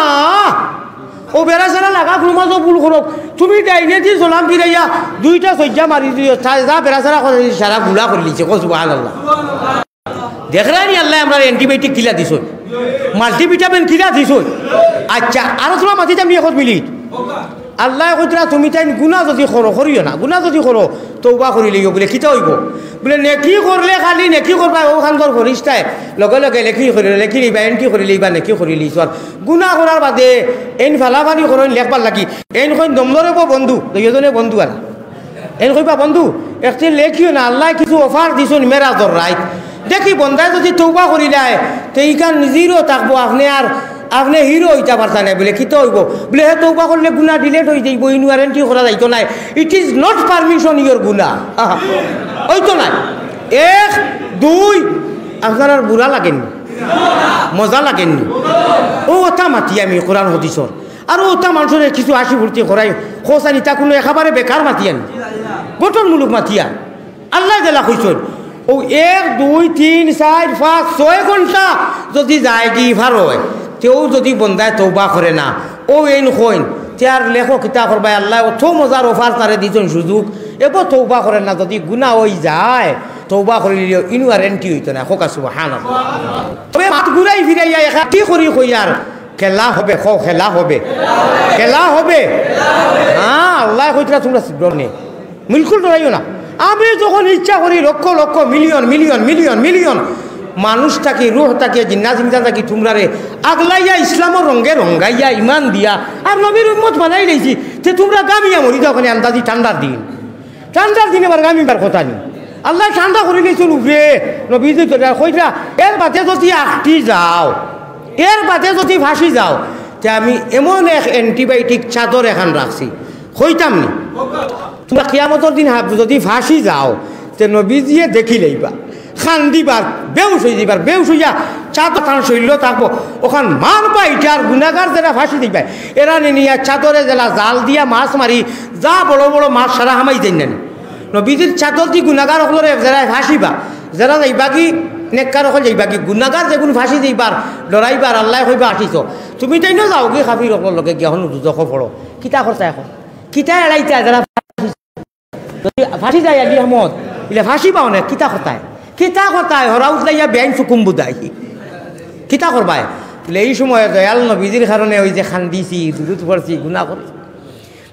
অউ বেড়াছেড়া লাগাউক, নমাজও ভুল করউক, তুমি ডাইনেদি সালাম ফিরাইয়া দুইটা সইজ্জা মারি দিও, যা বেড়াছেড়া করে সারা গুলা করিলিছে।" কও সুবহানাল্লাহ। দেখরায় নি আল্লায় আমরারে antibiotic কিলা দিছইন, multivitamin কিলা দিছইন। আচ্ছা, আরো তুমরা মাতিতাম নি এক মিনিট। আল্লায় কইতরা, "তুমি তাইন গুনা যদি করো, করিও না, গুনা যদি করো, তওবা করিলিও।" বুলে, "কিতা অইবো?" বুলে, "নেকি করলে খালি নেকি করবায়, অউ খান্দর ফিরিস্তায় লগে লগে লেখি করি, লেখি লইবা, entry করি লইবা, নেকি করিলিছো। আর গুনা করার বাদে এইন ফালাফালি করইন লেখবার লাগি, এইন কইন দমলরে বো বন্ধু, দুইওজনে বন্ধু আর।" এইন কইবা, "বন্ধু, একদিন লেখিও না, আল্লায় কিছু offer দিছইন মেরাজর রাইত। দেখি বন্দায় যদি তওবা করিলায়, তে ইখান zero থাকবো, আপনে আর, আপনে hero অইতা পারতা নায়।" বুলে, "কিতা অইবো?" বুলে, "হে তওবা করলে গুনা delete অইযাইবো, ইনু আর entry করা যাইতো নায়। It is not permission your গুনা।" আহা, অইতো নায়। এক, দুই, আপনারার বুরা লাগের নি? মজা লাগের নি? অউ অতা মাতি আমি কোরআন হাদিসর। আর অতা মানষরে কিছু হাসি ফুর্তি করাই, কও চাইন ইতা কুনু একেবারে বেকার মাতিয়া নি, গঠনমূলক মাতিয়া। আল্লায় যেলা কইছইন, অউ এক, দুই, তিন, চাইর, পাঁচ, ছয় ঘন্টা যদি যায়গি পার অয়, কেউ যুদি বন্দায় তওবা করে না, অউ এইন কইন, তে আর লেখো কিতা করবায়? আল্লায় অত মজার offer তারে দিছইন, সুযোগ। এবার তওবা করে না, যুদি গুনা অই যায়, তওবা করিলে ইনু আর entry অইতো না। কউক্কা সুবহানাল্লাহ। তবে মাত ঘুরাই ফিরাইয়া একাটি করি কইয়ার, খেলা হবে, কও, খেলা হবে, খেলা হবে। হ্যাঁ, আল্লায় কইতরা তুমরা ডরাইও না, বিলকুল ডরাইও না। আমি যখন ইচ্ছা করি লক্ষ lakh, million million million million মানুষ থাকি, রুহ থাকি, জিন্নাত ইনসান থাকি, তুমরারে আগলাইয়া ইসলামর রঙে রঙাইয়া ইমান দিয়া আর নবীর উম্মত বানাইলাইছি, তে তুমরা গামিয়া মরি যাও কেনে আন্দাজি ঠান্ডার দিন। ঠান্ডার দিনে আবার গামিবার কথা নি। আল্লায় ঠান্ডা করিলাইছইন উপরে, নবীজি তো কইরা, এর বাদে যুদি আটকি যাও, এর বাদে যুদি ফাঁসি যাও, তে আমি এমন এক antibiotic চাদর এখান রাখছি, কইতাম নি? তুমরা কিয়ামতর দিন হাব-, যুদি ফাঁসি যাও, তে নবীজিয়ে দেখিলাইবা, কান্দিবার, বেহুশ অইযিবার, বেহুশ অইয়া চাদর তান শরীলো থাকবো, অখান মারবা ইটার গুনাগার যেরা ফাঁসি দিবা, এরারে নিয়া চাদরে যেলা জাল দিয়া মাছ মারি, যা বড় বড় মাছ সারা হামাই যাইন না নি। নবীজির চাদরদি গুনাগার অকলরে যেরা ফাঁসিবা, যেরা যাইবাগি, নেককার অকল যাইবাগি, গুনাগার যেগুন ফাঁসি দিবার, ডরাইবার, আল্লায় কইবা, "আটিছো, তুমি তাইন যাওগি কাফির অকলর লগে গিয়া, অখন দুজখো পড়ো।" কিতা করতায় অখন? কিতা এড়াইতায় যেরা ফাঁসি যায় আলী আহমদ, ইলা ফাঁসি পাও না, কিতা করতায়? কিতা করতায়? হরা উতলাইয়া বেআইন চুকুম বুদাই। কিতা করবায়? ইলা এই সময় দয়াল নবীজির কারণে অউ যে কান্দিছি, দুরুদ পড়ছি, গুনা করছি।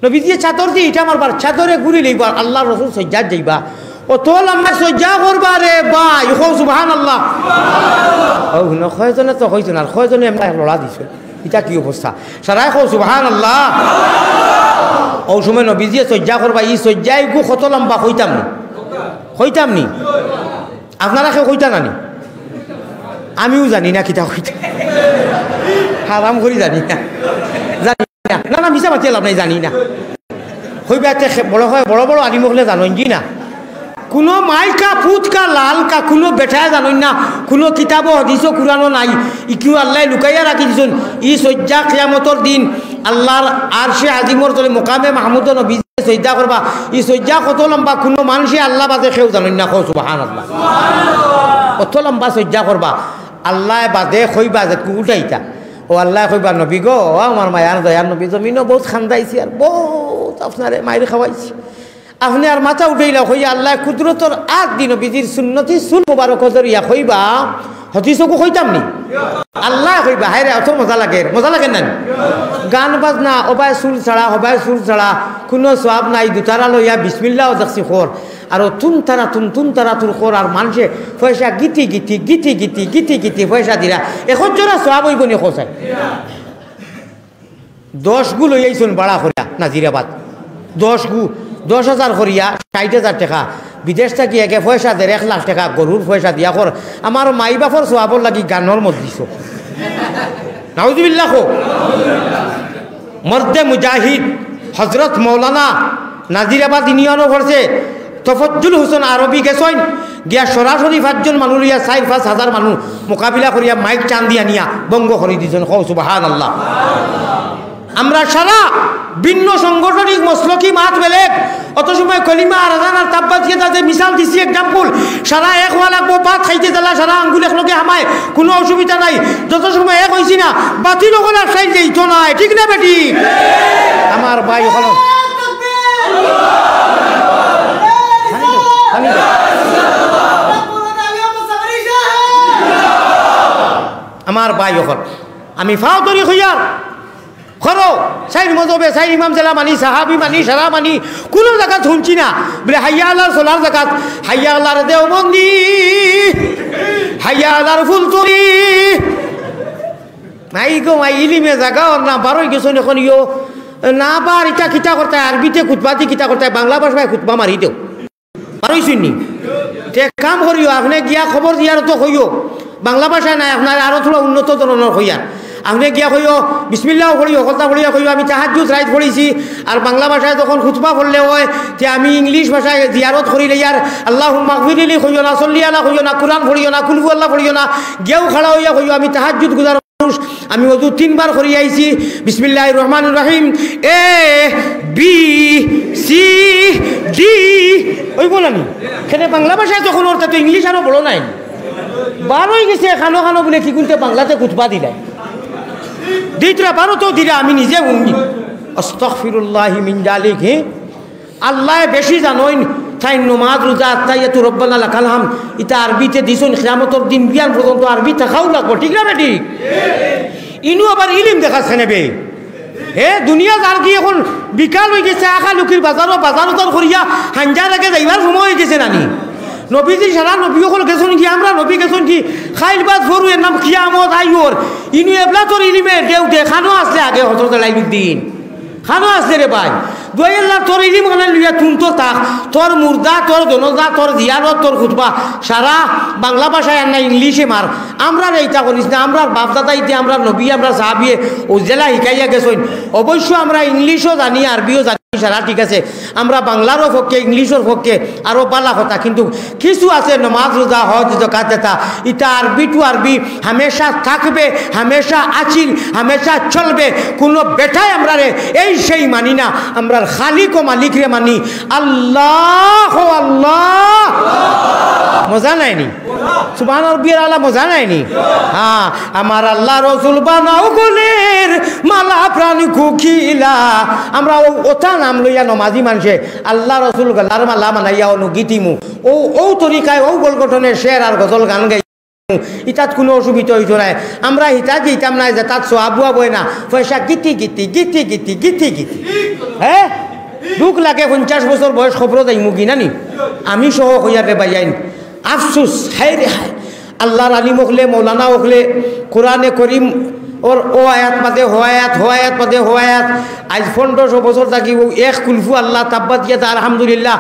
নবীজিয়ে চাদরদি ইটা মারবার, চাদরে ঘুরিলাইবা, আল্লার রসুল সইজ্জাত যাইবা। অত লম্বা সইজ্জা করবা রে ভাই, কও সুবহানাল্লাহ। অউ হুনো, কয়জনে তো কইছইন, আর কয়জনে এমনে লড়া দিছইন। ইটা কি অবস্থা? সারায় কও সুবহানাল্লাহ। অউ সময় নবীজিয়ে সইজ্জা করবা, ই সইজ্জাগু কত লম্বা কইতাম নি? কইতাম নি? আপনারা কেউ কইতা না নি? আমিও জানি না কিতা কইতা। হারাম করি জানি না। জানি না। না, না, মিছা মাতিয়া লাভ নাই, জানি না। কইবা এতে খে-, বড় অয়, বড় বড় আলিম অকলে জানইন, জি না। কুনু মাই কা, পুত কা, লাল কা, কুনু বেটায় জানইন না, কুনু কিতাবো, হাদিসো, কুরআনো নাই। ইকিউ আল্লায় লুকাইয়া রাখি দিছইন। ই সইজ্জা কিয়ামতর দিন আল্লার আরশে আজিমর তলে, মকামে মাহমুদো নবীজিয়ে সইজ্জা করবা। ই সইজ্জা কত লম্বা, কুনু মানষে আল্লা বাদে কেউ জানইন না, কও সুবহানাল্লাহ। কত লম্বা সইজ্জা করবা, আল্লায় বাদে কইবা যে উঠাইতা। ও আল্লায় কইবা, "নবী গো, ও আমার মায়ার দয়ার নবী, জমিনো বউত কান্দাইছি আর বউত আপনারে মাইর খাওয়াইছি।" আপনে আর মাথা উঠাইলা কইয়া আল্লায় কুদরতর আতদি নবীজির সুন্নতি চুল মুবারকো ধরিয়া কইবা, হাদিসগু কইতাম নি? আল্লায় কইবা, হায়রে, অত মজা লাগের, মজা লাগের না নি? গান বাজনা, অবায় চুল ছাড়া, হবায় চুল ছাড়া, কুনু সওয়াব নাই, দুতারা লইয়া বিসমিল্লাও দেখছি কর। আর অউ তুন তারা তুন, তুন তারা তুন কর, আর মানষে পয়সা Giti Giti, Giti Giti, Giti Giti পয়সা দিরা। এক জোড়া সওয়াব অইবো নি কও চাই? দশগু লইয়া আইছইন ভাড়া করিয়া নাজিরাবাদ। দশগু, দশ হাজার করিয়া ষাইট হাজার টেকা। বিদেশ থাকি একে পয়সা দের এক লাখ টেকা গরুর পয়সা দিয়া কর। আমার মাই বাফর সওয়াবর লাগি গানর মজলিসো। নাউজুবিল্লাহ কও। মর্দে মুজাহিদ হজরত মৌলানা নাজিরাবাদ ইউনিয়নো পড়ছে। তফজ্জুল হোসেন আরবি গেছইন, গিয়া সরাসরি পাঁচজন মানুষ লইয়া চাইর পাঁচ হাজার মানুষ মোকাবিলা করিয়া মাইক টান দিয়া নিয়া বঙ্গ করি দিছইন। কও সুবহানাল্লাহ। আমরা সারা ভিন্ন সাংগঠনিক মসলকি মাত বেলেগ, অত সময় কলিমা আর আজান আর তাব্বাত ইয়াদা যে মিসাল দিছি example, সারা এক অওয়া লাগবো, ভাত খাইতে দিলা সারা আঙ্গুল একলগে হামায়, কুনু অসুবিধা নাই। যত সময় এক অইছি না, বাতিল অকল আর সাইড যাইতো নায়, ঠিক না বেঠিক? আমার ভাই অকল, আমার ভাই অকল, আমি ফাও ধরি কইয়ার, করো, চাইর মজহবে, চাইর ইমাম যেলা মানি, সাহাবি মানি, সারা মানি, কুনু জাগাত হুনছি না। বলে, হাইয়া আলার সলার জাগাত, হাইয়া আলার দেওবন্দি, হাইয়া আলার ফুলতলি। নাই গো, মাই ইলিমে জাগা অর না, বারই গেছইন অখন ইয়ো, না বার ইতা কিতা করতায়, আরবিতে খুতবা দি কিতা করতায়, বাংলা ভাষায় খুতবা মারি দেও। পারইছইন নি? তে কাম করিও, আপনে গিয়া কবর জিয়ারতো কইও, বাংলা ভাষায় নায়, আপনার আরো থুড়া উন্নত ধরনর কইয়ার। আপনে গিয়া কইও, বিসমিল্লাহ পড়িও, কথা পড়িয়া কইও, "আমি তাহাজ্জুদ রাইত পড়িছি।" আর বাংলা ভাষায় যখন খুতবা পড়লে অয়, তে আমি ইংলিশ ভাষায় জিয়ারত করিলে ইয়ার, "আল্লাহুম্মা গফিরলি" কইও না, "সল্লি আলা" কইও না, "কুরআন" পড়িও না, "কুলহু আল্লাহ" পড়িও না, গিয়াও খাড়া অইয়া কইও, "আমি তাহাজ্জুদ গুজার মানুষ, আমি অজু তিনবার করি আইছি, বিসমিল্লাহির রহমানির রহিম, এ, বি, সি, ডি।" অইবো না নি? কেনে বাংলা ভাষায় যখন অর তে তো ইংলিশ আরো বড় নাই। বারই গেছে খানো খানো বলে কি গুনতে বাংলাতে খুতবা দিলায়। দিতরা ভারতও দিরা, আমি নিজে হুনছি। আস্তাগফিরুল্লাহি মিন জালিক, হে? আল্লায় বেশি জানইন, তাইন নমাজ, রোজা, আত্তাহিয়াতু, রব্বানা লাকাল হামদ, ইতা আরবিতে দিছইন, কিয়ামতর দিন বিয়ান পর্যন্ত আরবি থাকাউ লাগবো, ঠিক না বেঠিক? ইনু আবার ইলিম দেখাছ কেনে বে? হে, দুনিয়া যার কি এখন বিকাল অইগেছে, আখা লুকির বাজারো, বাজার উজার করিয়া হাইঞ্জার আগে যাইবার সময় অইগেছে নানি? নবীজি সারা নবী অকল গেছইন কি, আমরার নবী গেছইন কি, খাইল বাদ ফরু এর নাম কিয়ামত আইয়র, ইনু এবলা তোর ইলিমে দেও দে, খানো আছে আগে হজরত আলাউদ্দিন। খানো আছে রে ভাই। দোয়াই আল্লাহ, তোর ইলিম খানা লইয়া তুন তো থাক। তোর মুর্দা, তোর জনাজা, তোর জিয়ারত, তোর খুতবা, সারা বাংলা ভাষায় আর না ইংলিশে মার। আমরারে ইতা করিস না, আমরার বাপ দাদা ইতে, আমরার নবী, আমরার সাহাবিয়ে ও যেলা হিকাইয়া গেছইন। অবশ্য আমরা ইংলিশও জানি, আরবিও জানি, সারা ঠিক আছে। আমরা বাংলারও পক্ষে, ইংলিশর পক্ষে, আরো বালা কথা। কিন্তু কিছু আছে নমাজ, রোজা, হজ, যাকাত, ইতা, ইতা আরবি টু আরবি হামেশা থাকবে, হামেশা আছিল, হামেশা চলবে। কোনো বেটায় আমরারে এই সেই মানি না, আমরার খালিক ও মালিকরে মানি। আল্লাহ, আল্লাহ। মজা নায়নি? সুবহান রব্বিয়াল আলা, মজা নায়নি? হ্যাঁ, আমার আল্লাহ রসুল বানাও গলের মালা প্রাণ কুকিলা। আমরা ও ওতা নাম লইয়া নমাজি মানষে আল্লাহ রসুল গলার মালা বানাইয়া অনু গীতিমু। ও, ও তরিকায় ও গল গঠনের শের আর গজল গান গাই। ইতাত কোনো অসুবিধা অইতো নায়। আমরা হিতাত যাইতাম নায়, যেতাত সওয়াব অয় না। পয়সা Giti Giti, Giti Giti, Giti Giti. হ্যাঁ? দুখ লাগে, পঞ্চাশ বছর বয়স কবরো যাইমু কি নানি? আমি সহ কইয়ার রে ভাইয়াইন। আফসুস, হায় রে হায়। আল্লাহর আলিম অকলে, মৌলানা অকলে, কোরআনে করিম ওর ও আয়াত বাদে হো আয়াত, হো আয়াত বাদে হো আয়াত। আইজ পনেরোশো বছর থাকি ও এক কুলফু আল্লাহ, তাব্বাত ইয়াদা, আলহামদুলিল্লাহ,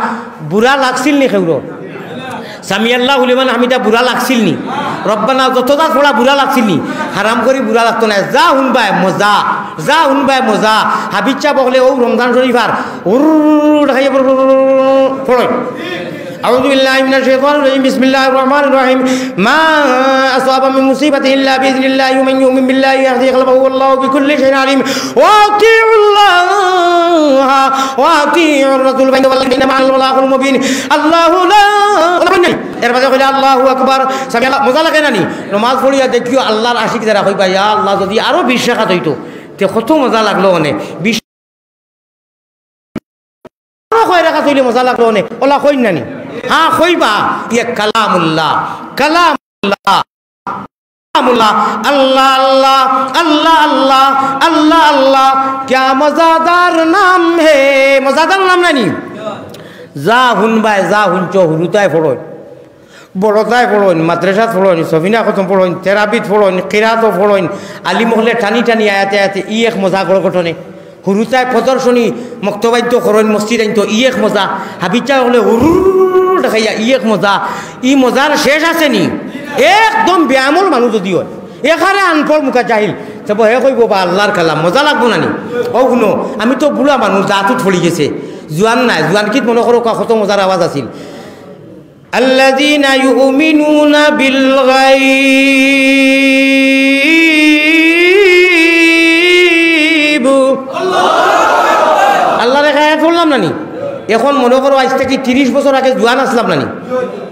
বুরা লাগছিল নি কেউরো? সামিআল্লাহু লিমান হামিদা বুরা লাগছিল নি? রব্বানা যত জাত পড়া বুরা লাগছিল নি? হারাম করি বুরা লাগতো নায়। যা হুনবায় মজা, যা হুনবায় মজা। হাফিজ সাব অকলে ও রমজান শরীফ আর উরুরু দেখাইয়া পড়ইন। أعوذ بالله من الشيطان الرجيم. بسم الله الرحمن الرحيم. ما أصاب من مصيبة إلا بإذن الله ومن يؤمن بالله يهد قلبه والله بكل شيء عليم. وأطيعوا الله وأطيعوا الرسول فإن تولوا فإنما على البلاغ المبين. الله لا. এর বাদে কইলা আল্লাহু আকবার। সামি আল্লাহ, মজা লাগে না নি? নমাজ পড়িয়া দেখিও আল্লাহর আশিক যারা কইবা, ইয়া আল্লাহ, যদি আরো বিশ রাকাত অইতো, তে কত মজা লাগলো অনে। বিশ আরো কয় রাকাত অইলে মজা লাগলো অনে, ওলা কইন না নি? হ্যাঁ, কইবা, ইয়ে কালামুল্লাহ, কালামুল্লাহ, কালামুল্লাহ, আল্লাহ, আল্লাহ, আল্লাহ, আল্লাহ, আল্লাহ, আল্লাহ, ক্যা মজাদার নাম হে, মজাদার নাম না নি? যা হুনবায়, যা হুনছো, হুরুতায় পড়ইন। বড়তায় পড়ইন, মাদ্রাসাত পড়ইন, সফিনা খতম পড়ইন, তেরাবিত পড়ইন, কিরাতও পড়ইন, আলিম অকলে টানি টানি আয়াতে আয়াতে ই এক মজা গড় গঠনে। হুরুতায় প্রদর্শনী, মক্তবাইদ্য করইন, মসজিদ আইনতো ই এক মজা। হাফিজ সাব অকলে হুরুর দেখাইয়া ই এক মজা। ই মজার শেষ আছে নি? একদম বেআমল মানুষ যদি অয়, এখানে আনপড় মুখা জাহিল, তবে হে কইবো বা আল্লাহর কালাম, মজা লাগবো না নি? ও হুনো, আমি তো বুড়া মানুষ, দাঁত উঠ পড়ি গেছে, জুয়ান নাই, জুয়ান কিত মনো করো কত মজার আওয়াজ আছিল। الذين يؤمنون بالغيب. আল্লাহর এক আয়াত পড়লাম না নি? এখন মনো করো, আইজ থাকি তিরিশ বছর আগে জুয়ান আছলাম না নি?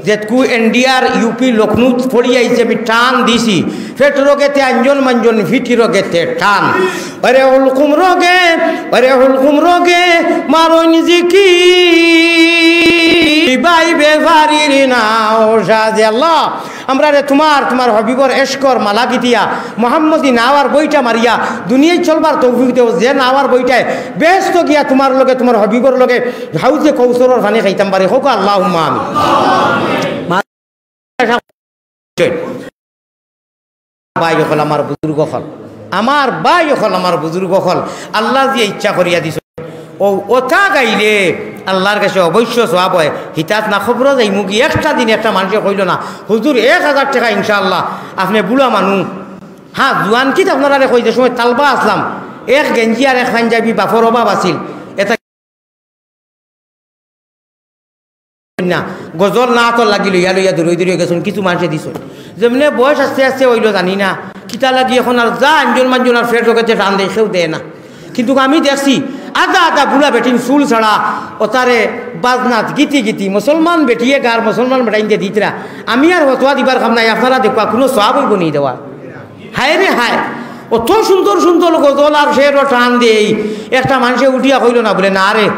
যেতকু এনডিআর, ইউপি, লখনৌত পড়ি আইছি, আমি টান দিছি। পেট রগেতে আঞ্জন মাঞ্জন, ফিটি রগেতে টান। ওরে হুলকুম রগে, ওরে হুলকুম রগে, মারইন জিকি। ভাই বেফারির নাও সাজে আল্লাহ। আমরারে তুমার, তুমার হবিবর এশকর মালা গিতিয়া, মোহাম্মদী নাওয়ার বইটা মারিয়া, দুনিয়াত চলবার তৌফিক দেও, যে নাওয়ার বইটায় বেহেস্তো গিয়া তুমার লগে, তুমার হবিবর লগে হাউজে কৌসরর পানি খাইতাম পারি। কউক্কা আল্লাহুম্মা আমিন। ভাই অকল, আমার বুজুর্গ অকল, আমার ভাই অকল, আমার বুজুর্গ অকল, আল্লায় যে ইচ্ছা করিয়া দিছইন, ও ওতা গাইলে আল্লাহর কাছে অবশ্য সওয়াব অয়। হিতাত না খবরো যাইমু কি, একটা দিন একটা মানষে কইলো না, "হুজুর, এক হাজার টেকা ইনশাআল্লাহ, আপনে বুড়া মানুষ।" হ্যাঁ, জুয়ান কিত আপনারারে কই, যে সময় তালবা আছলাম, এক গেঞ্জি আর এক পাঞ্জাবি, বাপর অভাব আছিল, এতা না, গজল না তো লাগি লইয়া লইয়া দূরই দূরই গেছইন, কিছু মানষে দিছইন। যেমনে বয়স আস্তে আস্তে অইলো জানি না, কিতা লাগি এখন আর যা আঞ্জন মাঞ্জন আর ফের জগতে টান দেয়, কেউ দেয় না। কিন্তু আমি দেখছি আধা আধা বুড়া বেটিন চুল ছাড়া, ওতারে বাজনাত গীতি গীতি মুসলমান বেটিয়ে গার মুসলমান বেটাইনতে দিতরা। আমি আর ফতোয়া দিবার কাম নাই, আপনারা দেখবা, কুনু সওয়াব অইবো নি দেওয়া? হায় রে হায়, অত সুন্দর সুন্দর গজল আর শেরও টান দেই, একটা মানষে উঠিয়া কইলো না, বুলে, "না রে,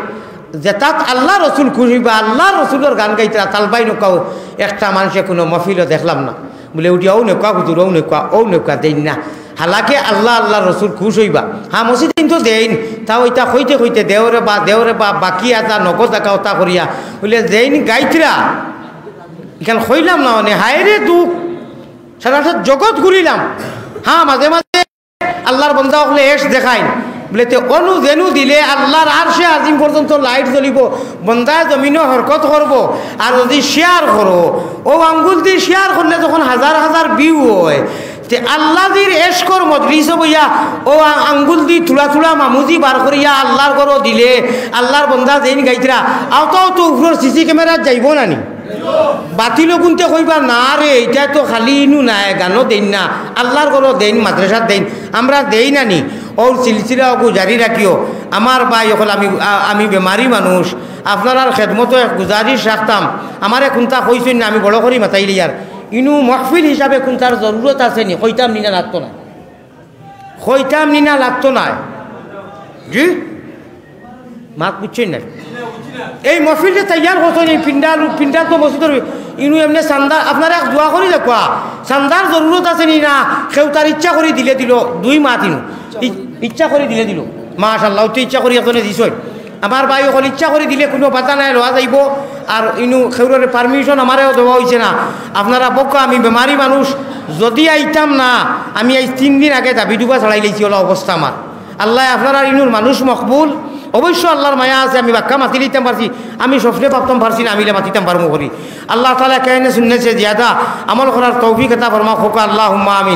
যেতাত আল্লার রসুল খুশ অইবা, আল্লার রসুলর গান গাইতরা, তালবাই নৌকাও।" একটা মানষে কুনু মহফিলো দেখলাম না, বুলে, "উঠিয়া অউ নৌকা হুজুর, অউ নৌকা, অউ নৌকা দেইন না।" হালাকে আল্লা, আল্লার রসুল খুশ অইবা। হ্যাঁ, মসজিদে কিন্তু দেইন, তাও ইতা কইতে কইতে, "দেও রে বা, দেও রে বা, বাকি আতা নগদ আকা অতা করিয়া।" বুলে, "দেইন গাইতরা।" ইখান কইলাম না মানে, হায় রে দুখ, সারা সাত জগৎ ঘুরিলাম। হ্যাঁ, মাঝে মাঝে আল্লার বন্দা অকলে এশ দেখাইন। বুলে, "তে অনু যেনু দিলে আল্লার আরশে আজিম পর্যন্ত লাইট জ্বলিবো, বন্দায় জমিনো হরকত করবো।" আর যদি শেয়ার করো, অউ আঙ্গুল দি শেয়ার করলে যখন হাজার হাজার ভিউ অয়, তে আল্লা জির এশকর মজলিসো বইয়া অউ আ-, আঙ্গুল দি থুড়া থুড়া মামুজি বার করিয়া আল্লার ঘরো দিলে, আল্লার বন্দা যেইন গাইতরা, অতাও তো উপরর সিসি ক্যামেরাত যাইবো না নি? বাতিলো কুন্তে কইবা, "না রে, ইতা তো খালি ইনু নায়, গানো দেইন না, আল্লার ঘরো দেইন, মাদ্রাসাত দেইন, আমরা দেই না নি?" অউ সিলসিলা অগু জারি রাখিও। আমার ভাই অকল, আমি, আ-, আমি বেমারি মানুষ, আপনারার খেদমতো এক গুজারিশ রাখতাম, আমারে কুন্তা কইছইন না, আমি বড় করি মাতাইলিয়ার। ইনু মহফিল হিসাবে কুন্তার জরুরত আছে নি? কইতাম নি না লাগতো না? কইতাম নি না লাগতো নায়? জি? মাত বুঝছইন না? এই মহফিল যে তৈয়ার করছইন, এই পিন্ডাল, পিন্ডাল তো মসজিদর, ইনু এমনে চান্দা, আপনারা এক দোয়া করি দেখবা, চান্দার জরুরত আছে নি না? কেউ তার ইচ্ছা করি দিলে দিলো, দুই মাত ইনু। ই-, ইচ্ছা করি দিলে দিলো। মাশাআল্লাহ, অউ তো ইচ্ছা করি একজনে দিছইন। আমার ভাই অকল ইচ্ছা করি দিলে কুনু বাধা নাই, লওয়া যাইবো। আর ইনু কেউররে পারমিশন আমারেও দেওয়া অইছে না। আপনারা বউক্কা, আমি বেমারি মানুষ, যদি আইতাম না, আমি আইজ তিন দিন আগে দাবি দুবা ছাড়াইলাইছি, অলা অবস্থা আমার। আল্লায় আপনারার ইনুর মানুষ মকবুল, অবশ্য আল্লার মায়া আছে, আমি বাক্কা মাতিলিতাম পারছি, আমি স্বপ্নে ভাবতাম পারছি না, আমি ইলা মাতিতাম পারমু করি। আল্লাহ তাআলা কেনে শুননেছে জিয়াদা আমল করার তৌফিক আতা ফরমাউক, আল্লাহুম্মা আমিন।